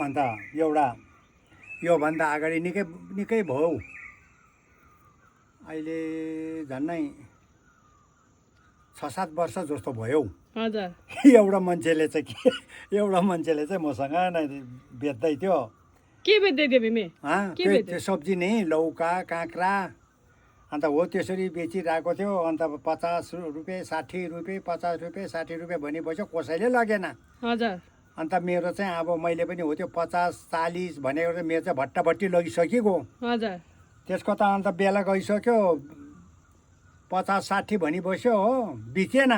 अन्त एउटा योभन्दा अगाडि निकै भयो अहिले झन्नै 6-7 वर्ष जस्तो भयो हजुर एउटा मान्छेले चाहिँ मसँग नै बेच्दै थियो के बेच्दै थियो बिमे त्यो सब्जी नै लौका काँक्रा अन्त हो त्यसरी बेचिरहेको थियो अन्त 50 रुपियाँ 60 रुपियाँ 50 रुपियाँ 60 रुपियाँ भनेपछि कसैले लगेन हजुर अन्त मेरो चाहिँ अब मैले पनि हो त्यो 50 40 भनेको चाहिँ मेरो चाहिँ भट्टाभट्टी लगिसकेको हजुर त्यसको त अन्त बेला गइसक्यो 50 60 भनी बस्यो हो बिचेन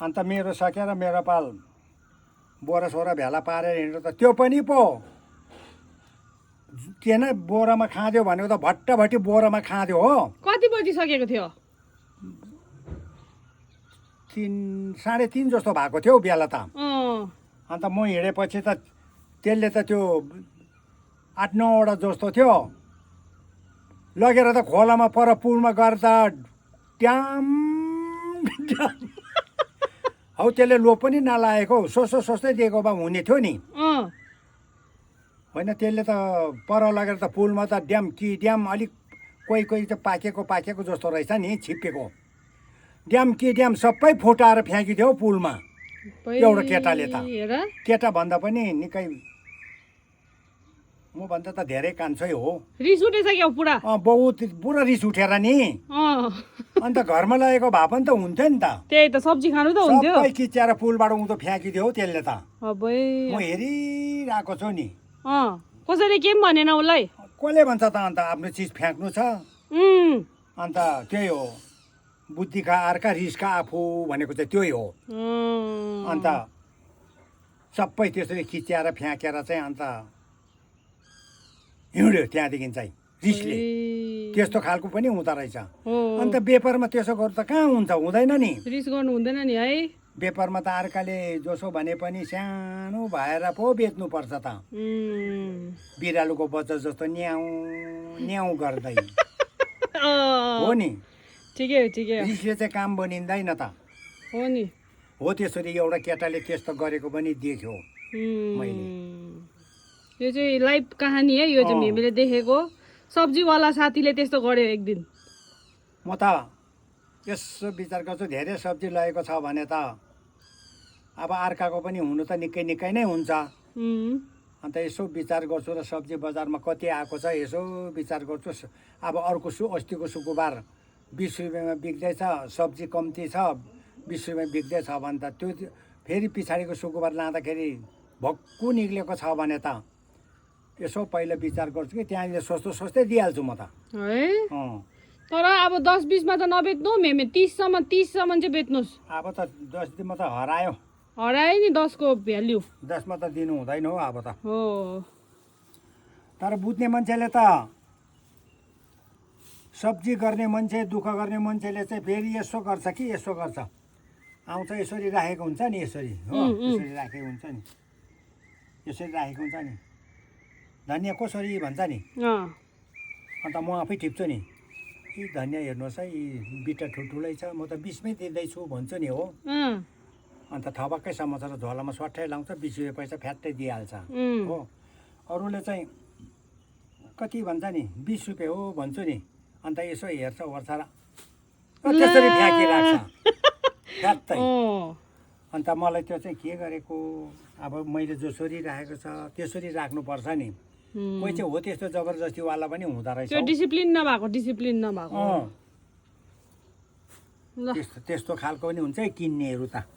अन्त मेरो सकेर मेरो पाल बोरा सोरा भेला पारेर हिँड्नु त त्यो पनि पो के न बोरामा खाँद्यो भनेको त भट्टाभट्टी बोरामा खाँद्यो हो कति बजी सकेको थियो 3 3:30 जस्तो भएको थियो बेला त अन्त म हिँडेपछि त त्यसले त त्यो 8-9 वटा जस्तो थियो लगेर त खोलामा पर पुलमा गएर त ट्याम हौ त्यसले लो पनि नलागेको सोच्दै दिएको भए हुने थियो नि होइन त्यसले त पर लगेर त पुलमा त ड्याम अलिक कोही त पाकेको जस्तो रहेछ नि छिप्पेको ड्याम सबै फुटाएर फ्याँकिदियो पुलमा एउटा केटाले त केटा भन्दा पनि निकै म भन्दा त धेरै कान्छै हो रिस उठेछ क्या पुरा बहुत पुरा रिस उठेर नि अन्त घरमा लगेको भए पनि त हुन्थ्यो नि त त्यही त सब्जी खानु त हुन्थ्यो सबै किच्याएर पुलबाट उँधो फ्याँकिदियो त्यसले त अबै म हेरिरहेको छु नि कसैले के पनि भनेन उसलाई कसले भन्छ त अन्त आफ्नो चिज फ्याँक्नु छ अन्त त्यही हो बुद्धिका अर्का रिसका आफू भनेको चाहिँ त्यही हो अन्त सबै त्यसरी खिच्याएर फ्याँकेर चाहिँ अन्त हिँड्यो त्यहाँदेखि चाहिँ रिसले त्यस्तो खालको पनि हुँदो रहेछ अन्त व्यापारमा त्यसो गर्नु त कहाँ हुन्छ हुँदैन नि रिस गर्नु हुँदैन नि है व्यापारमा त अर्काले जसो भने पनि सानो भएर पो बेच्नुपर्छ त बिरालोको बच्चा जस्तो न्याउ गर्दै हो नि ठिकै रिसले चाहिँ काम बनिँदैन त हो नि हो त्यसरी एउटा केटाले त्यस्तो गरेको पनि देख्यो मैले यो चाहिँ लाइभ कहानी है यो चाहिँ हामीले देखेको सब्जीवाला साथीले त्यस्तो गर्यो एक दिन म त यसो विचार गर्छु धेरै सब्जी लगेको छ भने त अब अर्काको पनि हुनु त निकै नै हुन्छ अन्त यसो विचार गर्छु र सब्जी बजारमा कति आएको छ यसो विचार गर्छु अब अर्को अस्तिको शुक्रबार 20 रुपियाँमा बिक्दैछ सब्जी कम्ती छ 20 रुपियाँ बिक्दैछ भने त त्यो फेरि पछाडिको शुक्रबार लाँदाखेरि भक्कु निक्लेको छ भने त यसो पहिला विचार गर्छु कि त्यहाँनिर सस्तै दिइहाल्छु म त है तर अब 10-20 मा त नबेच्नु मेमे 30 सम्म चाहिँ बेच्नुस् अब त 10 दिनमा त हरायो नि 10 को भ्याल्यु 10 मा त दिनु हुँदैन हो अब त हो तर बुझ्ने मान्छेले त सब्जी गर्ने मान्छे दुःख गर्ने मान्छेले चाहिँ फेरि यसो गर्छ कि यसो गर्छ आउँछ यसरी राखेको हुन्छ नि यसरी हो यसरी राखेको हुन्छ नि यसरी राखेको हुन्छ नि धनियाँ कसरी भन्छ नि अन्त म आफै टिप्छु नि यी धनियाँ हेर्नुहोस् है यी बिटा ठुल्ठुलै छ म त 20 मै दिँदैछु भन्छु नि हो अन्त थपक्कै समाचार झोलामा स्वाट्टै लाउँछ 20 रुपियाँ पैसा फ्याट्टै दिइहाल्छ हो अरूले चाहिँ कति भन्छ नि 20 रुपियाँ हो भन्छु नि अन्त यसो हेर्छ ओर्छ र त्यसरी फ्याँकिराख्छ फ्याट्टै अन्त मलाई त्यो चाहिँ के गरेको अब मैले जसरी राखेको छ त्यसरी राख्नुपर्छ नि कोही चाहिँ हो त्यस्तो जबरजस्तीवाला पनि हुँदो रहेछ त्यो डिसिप्लिन नभएको त्यस्तो खालको पनि हुन्छ किन्नेहरू त